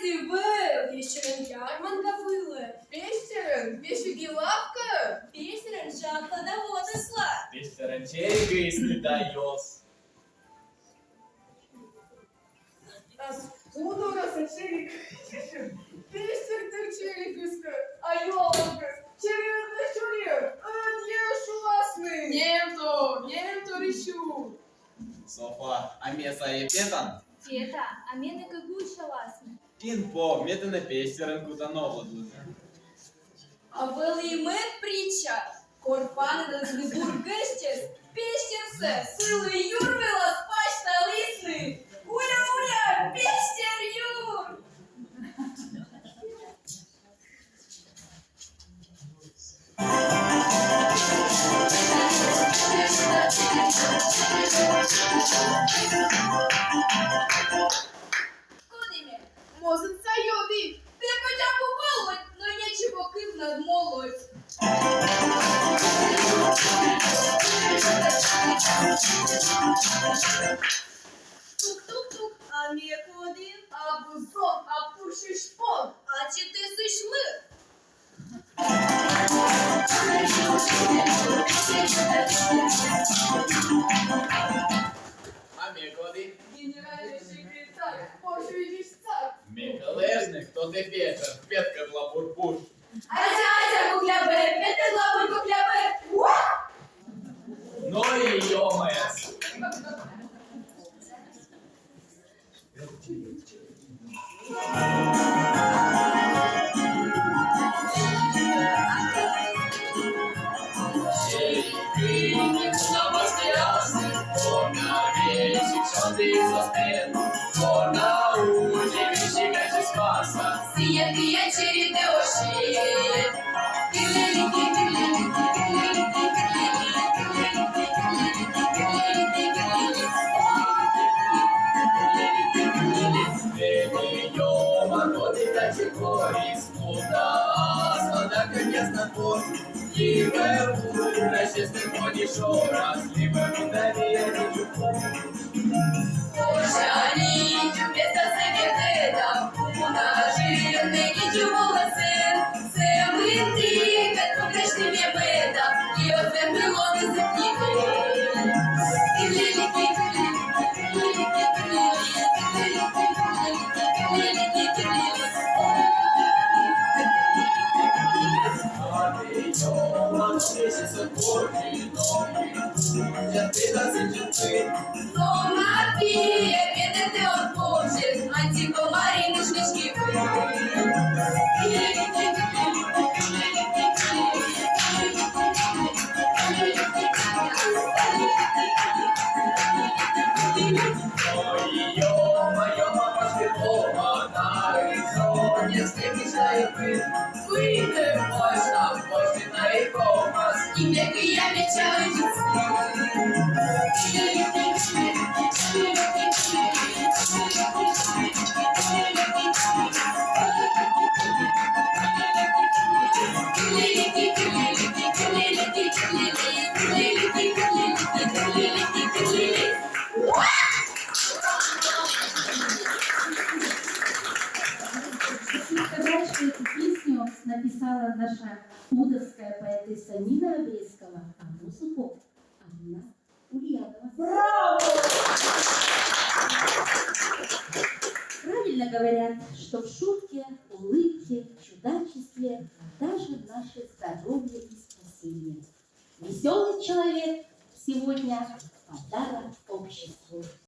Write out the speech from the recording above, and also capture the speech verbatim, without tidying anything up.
Сы вӧв, Пестерын ярманка вылӧ. Пестерын весиг лавка. Пестерын жадла да водысла. Пестерын черигыс да ёс. Хутораса черик. Пестер тыр черигыскӧд, а ёлкыскӧд чериӧн да чуръян ӧдйӧ шуасны. Нем тор, нем тор и сюр. Софа, а ме сайӧ петан? Пета, а менӧ кӧ гусявасны? Эн пов, ме тэнӧ Пестерын кута новлӧдлыны. А вӧлі мӧд притча. Кор паныдасны бур гӧсьтӧс, пестерсӧ, сылы юр вылас пасьталісны. Уля-уля, пестер юр! Коді ме? Мозыд сай ёді, тэ хотя бы валлӧд, но нечего кывнад молоть. Тук-тук-тук, а ме коді? Абу зон, а пусьысь пон. Ачыд тэ сыысь мыр. А ме коді? Генеральный секретарь, порсюйдысь царь. Ме кӧ лэжны, то тэ петӧ, петкӧдлы бур пуш. Ася, Ася, кукля пыр, петкӧдлы бур кукля пыр. Уа! Ну и ё-моё. Сійӧ кыйӧ чери тэ ошед. Хочу сказать, что эту песню написала наша удовская поэтесса Нина Обрезкова, а музыку Анна Ульянова. Браво! Правильно говорят, что в шутке, улыбке, чудачестве даже наше здоровье и спасение. Веселый человек сегодня — подарок обществу.